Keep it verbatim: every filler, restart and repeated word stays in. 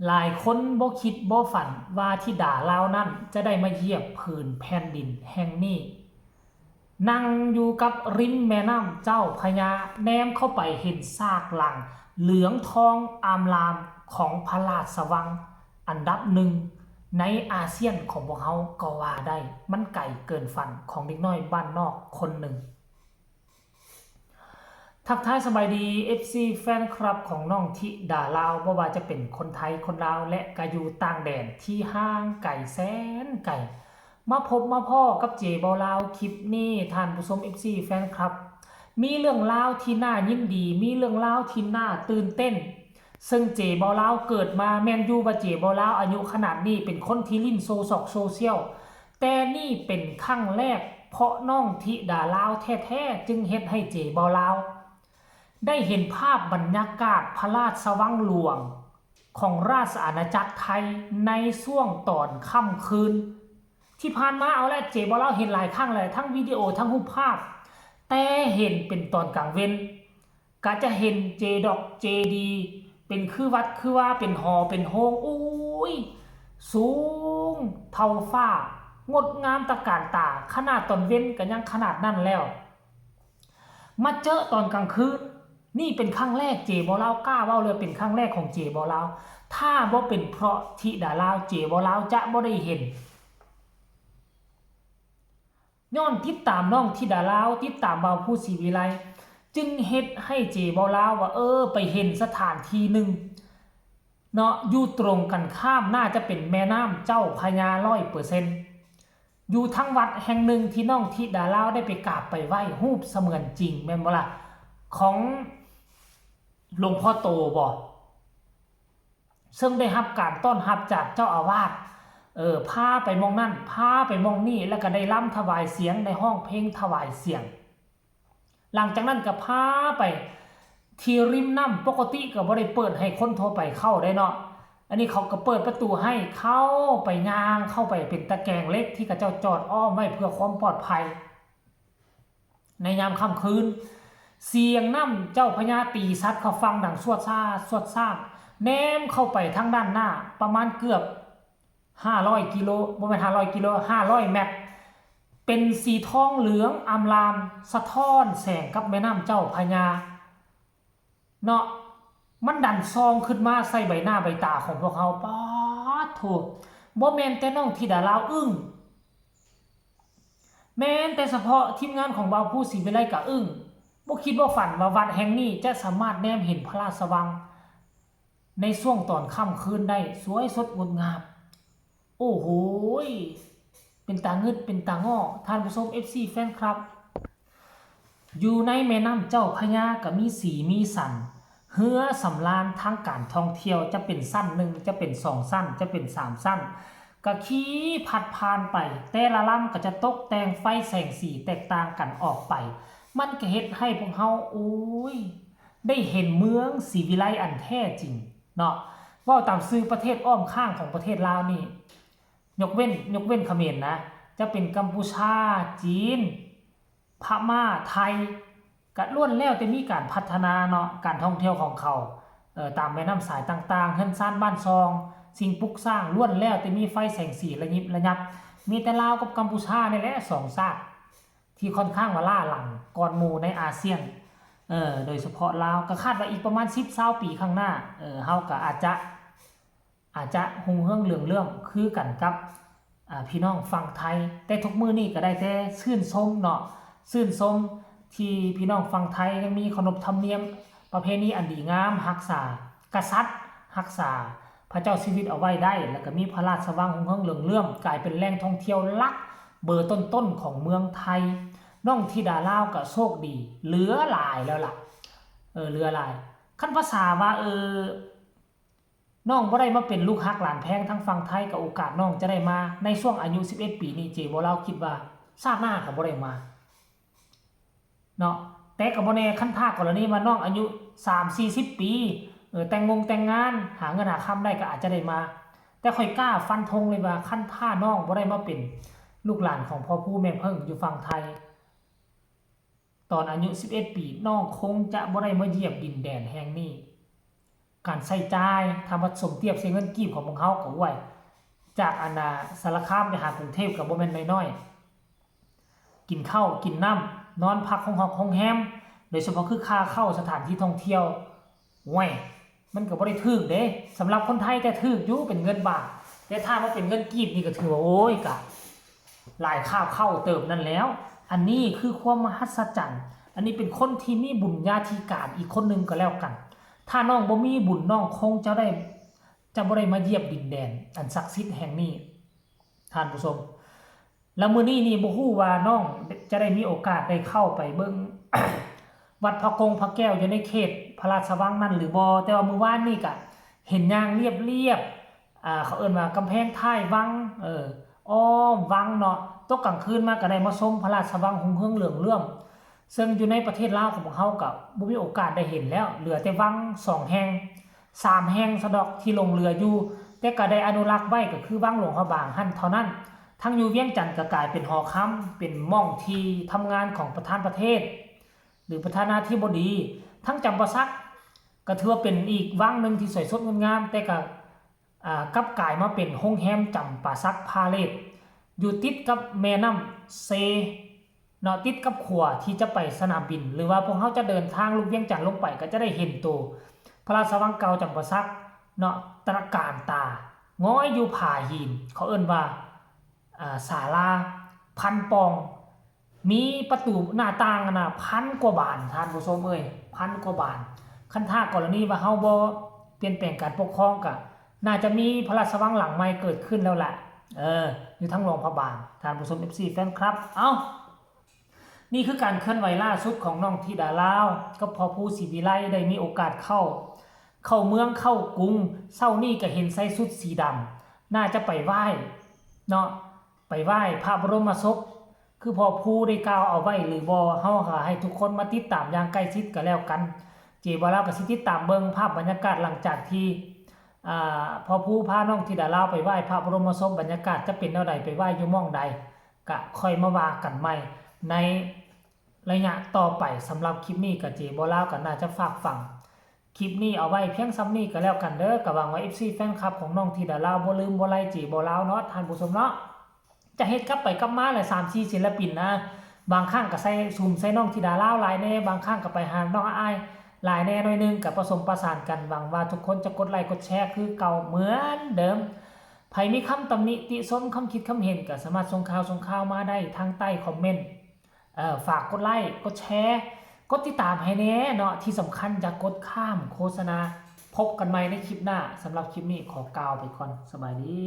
หลายคนบ่คิดบ่ฝันว่าธิดาลาวนั้นจะได้มาเหยียบผืนแผ่นดินแห่งนี้ นั่งอยู่กับริมแม่น้ำเจ้าพระยา แนมเข้าไปเห็นซากหลังเหลืองทองอามลามของพระราชวังอันดับหนึ่งในอาเซียนของพวกเฮาก็ว่าได้ มันไกลเกินฝันของเด็กน้อยบ้านนอกคนหนึ่ง ทักทายสบายดี เอฟซี แฟนคลับของน้องธิดาลาว บ่ว่าจะเป็นคนไทยคนลาว และก็อยู่ต่างแดนที่ห่างไกลแสนไกล มาพบมาพ้อกับเจเบาลาว คลิปนี้ท่านผู้ชม เอฟซี แฟนคลับ มีเรื่องราวที่น่ายินดี มีเรื่องราวที่น่าตื่นเต้น ซึ่งเจเบาลาวเกิดมา แม่นอยู่ว่าเจเบาลาวอายุขนาดนี้เป็นคนที่เล่นโซซอกโซเชียล แต่นี่เป็นครั้งแรก เพราะน้องธิดาลาวแท้ๆ จึงเฮ็ดให้เจเบาลาว ได้เห็นภาพบรรยากาศพระราชวังหลวงของราชอาณาจักรไทยในช่วงตอนค่ำคืน ที่ผ่านมาเอาละ เจเบาลาวเห็นหลายครั้งแล้ว ทั้งวิดีโอทั้งรูปภาพ แต่เห็นเป็นตอนกลางเว็น ก็จะเห็นเจดอกเจดีย์ เป็นคือวัดคือวา เป็นหอเป็นโฮง อุ้ย สูงเท่าฟ้า งดงามตระการตา ขนาดตอนเว็นก็ยังขนาดนั้นแล้ว มาเจอตอนกลางคืน นี่เป็นครั้งแรก เจเบาลาวกล้าเว้าเลย เป็นครั้งแรกของเจเบาลาว ถ้าบ่เป็นเพราะธิดาลาว เจเบาลาวจะบ่ได้เห็น ย้อนติดตามน้องธิดาลาว ติดตามบ่าวภูศรีวิไล จึงเฮ็ดให้เจเบาลาวว่า เออ ไปเห็นสถานที่หนึ่งเนาะ อยู่ตรงกันข้าม น่าจะเป็นแม่น้ำเจ้าพระยาร้อยเปอร์เซ็นต์ อยู่ทั้งวัดแห่งหนึ่งที่น้องธิดาลาวได้ไปกราบไปไหว้ รูปเสมือนจริง แม่นบ่ล่ะ ของหลวงพ่อโตบ่ ซึ่งได้รับการต้อนรับจากเจ้าอาวาส เออ พาไปหม่องนั่น พาไปหม่องนี่ แล้วก็ได้รำถวายเสียง ได้ร้องเพลงถวายเสียง หลังจากนั้นก็พาไปที่ริมน้ำ ปกติก็บ่ได้เปิดให้คนทั่วไปเข้าได้เนาะ อันนี้เขาก็เปิดประตูให้เข้าไป ย่างเข้าไป เป็นตะแกรงเหล็กที่เขาเจ้าจอดอ้อมไว้เพื่อความปลอดภัย ในยามค่ำคืน เสียงน้ำเจ้าพระยาตีซัดเข้าฝั่งดังสวดซ่าสวดซ่า แนมเข้าไปทางด้านหน้า ประมาณเกือบห้าร้อยกิโล บ่แม่นห้าร้อยกิโล ห้าร้อยเมตร เป็นสีทองเหลืองอำลาม สะท้อนแสงกับแม่น้ำเจ้าพระยา เนาะ มันดันส่องขึ้นมาใส่ใบหน้าใบตาของพวกเฮา ป๊าดโธ่ บ่แม่นแต่น้องธิดาลาวอึ้ง แม้แต่เฉพาะทีมงานของบ่าวภูศรีวิไลก็อึ้ง บ่คิดบ่ฝันว่าวัดแห่งนี้จะสามารถแนมเห็นพระราชวังในช่วงตอนค่ำคืนได้สวยสดงดงาม โอ้โหย เป็นตางึดเป็นตาง้อ ท่านผู้ชม เอฟซี แฟนคลับ อยู่ในแม่น้ำเจ้าพระยาก็มีสีมีสัน เฮือสำราญทางการท่องเที่ยว จะเป็นชั้นหนึ่ง จะเป็นสองชั้น จะเป็นสามชั้น ก็ขี่พัดผ่านไป แต่ละลำก็จะตกแต่งไฟแสงสีแตกต่างกันออกไป มันก็เฮ็ดให้พวกเฮา โอ้ย ได้เห็นเมืองศรีวิไลอันแท้จริงเนาะ เว้าตามชื่อประเทศอ้อมข้างของประเทศลาวนี่ ยกเว้น ยกเว้นเขมรนะ จะเป็นกัมพูชา จีน พม่า ไทย ก็ล้วนแล้วแต่มีการพัฒนาเนาะ การท่องเที่ยวของเขา เอ่อ ตามแม่น้ำสายต่างๆ เฮือนซานบ้านซอง สิ่งปลูกสร้าง ล้วนแล้วแต่มีไฟแสงสีระยิบระยับ มีแต่ลาวกับกัมพูชานี่แหละ สองชาติที่ค่อนข้างว่าล้าหลังก่อนหมู่ในอาเซียน เอ่อ โดยเฉพาะลาว ก็คาดว่าอีกประมาณสิบซาวปีข้างหน้า เอ่อ เฮาก็อาจจะ อาจจะรุ่งเรืองเรืองเรื่องคือกันกับ อ่า พี่น้องฝั่งไทย แต่ทุกมื้อนี้ก็ได้แต่ชื่นชมเนาะ ชื่นชมที่พี่น้องฝั่งไทยยังมีขนบธรรมเนียมประเพณีอันดีงาม รักษากษัตริย์ รักษาพระเจ้าชีวิตเอาไว้ได้ แล้วก็มีพระราชวังรุ่งเรืองเรืองเรื่อง กลายเป็นแหล่งท่องเที่ยวหลักเบอร์ต้นๆของเมืองไทย น้องธิดาลาวก็โชคดีเหลือหลายแล้วล่ะ เออ เหลือหลาย คันภาษาว่า เออ น้องบ่ได้มาเป็นลูกฮักหลานแพงทางฝั่งไทย ก็โอกาสน้องจะได้มาในช่วงอายุสิบเอ็ดปีนี้ เจเบาลาวคิดว่าชาติหน้าก็บ่ได้มาเนาะ แต่ก็บ่แน่ คันถ้ากรณีว่าน้องอายุสามสี่สิบปี เออ แต่งงงแต่งงาน หาเงินหาคำได้ก็อาจจะได้มา แต่ข้อยกล้าฟันธงเลยว่าคันถ้าน้องบ่ได้มาเป็นลูกหลานของพ่อภูแม่เพิ่งอยู่ฝั่งไทย ตอนอายุสิบเอ็ดปี น้องคงจะบ่ได้มาเหยียบดินแดนแห่งนี้ การใช้จ่าย ถ้าว่าสมเทียบใส่เงินกีบของพวกเฮาก็ โอ้ย จากอันน่ะสารคามไปหากรุงเทพฯ ก็บ่แม่นน้อยๆ กินข้าวกินน้ำ นอนพักโรงฮอกโรงแรม โดยเฉพาะคือค่าเข้าสถานที่ท่องเที่ยว โอ้ย มันก็บ่ได้ถูกเด้ สำหรับคนไทยแต่ถูกอยู่ เป็นเงินบาท แต่ถ้าว่าเป็นเงินกีบนี่ก็ถือว่า โอ้ย ก็หลายคาบข้าวเติบนั่นแล้ว อันนี้คือความมหัศจรรย์ อันนี้เป็นคนที่มีบุญญาธิการอีกคนหนึ่งก็แล้วกัน ถ้าน้องบ่มีบุญ น้องคงจะได้ จะบ่ได้มาเหยียบดินแดนอันศักดิ์สิทธิ์แห่งนี้ ท่านผู้ชม แล้วมื้อนี้นี่บ่ฮู้ว่าน้องจะได้มีโอกาสได้เข้าไปเบิ่ง วัดพระกงพระแก้วอยู่ในเขตพระราชวังนั่นหรือบ่ แต่ว่ามื้อวานนี่ก็เห็นย่างเรียบๆ อ่า เขาเอิ้นว่ากำแพงท้ายวัง เออ อ้อมวังเนาะ ตกกลางคืนมาก็ได้มาชมพระราชวังฮุ่งเฮืองเหลืองเรื่อง ซึ่งอยู่ในประเทศลาวของพวกเฮาก็บ่มีโอกาสได้เห็นแล้ว เหลือแต่วังสองแห่ง สามแห่งซะดอกที่หลงเหลืออยู่ แต่ก็ได้อนุรักษ์ไว้ก็คือวังหลวงพระบางหั่นเท่านั้น ทั้งอยู่เวียงจันทน์ก็กลายเป็นหอคำ เป็นหม่องที่ทำงานของประธานประเทศ หรือประธานาธิบดี ทั้งจำปาสักก็ถือว่าเป็นอีกวังหนึ่งที่สวยสดงดงาม แต่ก็ อ่า กลับกลายมาเป็นโรงแรมจำปาสักพาเลซ อยู่ติดกับแม่น้ำเซ เนาะ ติดกับขั้วที่จะไปสนามบิน หรือว่าพวกเฮาจะเดินทางลุกเวียงจันทน์ลงไปก็จะได้เห็นตัวพระราชวังเก่าจำปาสักเนาะ ตระการตา ง้อยอยู่ผาหิน เขาเอิ้นว่า อ่า ศาลาพันปอง มีประตูหน้าต่างนะ พันกว่าบาน ท่านผู้ชมเอ้ย พันกว่าบาน คันถ้ากรณีว่าเฮาบ่เปลี่ยนแปลงการปกครองก็น่าจะมีพระราชวังหลังใหม่เกิดขึ้นแล้วแหละ เออ อยู่ทางหลวงพระบาง ท่านผู้ชม เอฟซี แฟนคลับ เอ้า นี่คือการเคลื่อนไหวล่าสุดของน้องธิดาลาวกับพ่อภูศรีวิไล ได้มีโอกาสเข้า เข้าเมืองเข้ากรุง เช้านี้ก็เห็นใส่ชุดสีดำ น่าจะไปไหว้เนาะ ไปไหว้พระบรมศพ คือพ่อภูได้กล่าวเอาไว้หรือบ่ เฮาก็ให้ทุกคนมาติดตามอย่างใกล้ชิดก็แล้วกัน เจบ่าวลาวก็สิติดตามเบิ่งภาพบรรยากาศหลังจากที่ อ่า พ่อภูพาน้องธิดาลาวไปไหว้พระบรมศพ บรรยากาศจะเป็นแนวใด ไปไหว้อยู่หม่องใด ก็ค่อยมาว่ากันใหม่ในระยะต่อไป สำหรับคลิปนี้ก็เจบ่าวลาวก็น่าจะฝากฝังคลิปนี้เอาไว้เพียงส่ำนี้ก็แล้วกันเด้อ ก็หวังว่า เอฟซี แฟนคลับของน้องธิดาลาวบ่ลืมบ่ไล่เจบ่าวลาวเนาะ ท่านผู้ชมเนาะ จะเฮ็ดกลับไปกลับมาหลายสามสี่ศิลปินนะ บางครั้งก็ใส่ซุมใส่น้องธิดาลาวหลายแน่ บางครั้งก็ไปหาน้องอ้ายหลายแน่หน่อยหนึ่ง ก็ผสมประสานกัน หวังว่าทุกคนจะกดไลค์กดแชร์คือเก่าเหมือนเดิม ไผมีคำตำหนิติชม คำคิดคำเห็นก็สามารถส่งข่าวส่งข่าวมาได้ทางใต้คอมเมนต์ เอ่อ ฝากกดไลค์กดแชร์ กดติดตามให้แน่เนาะ ที่สำคัญอย่ากดข้ามโฆษณา พบกันใหม่ในคลิปหน้า สำหรับคลิปนี้ขอกล่าวไปก่อน สบายดี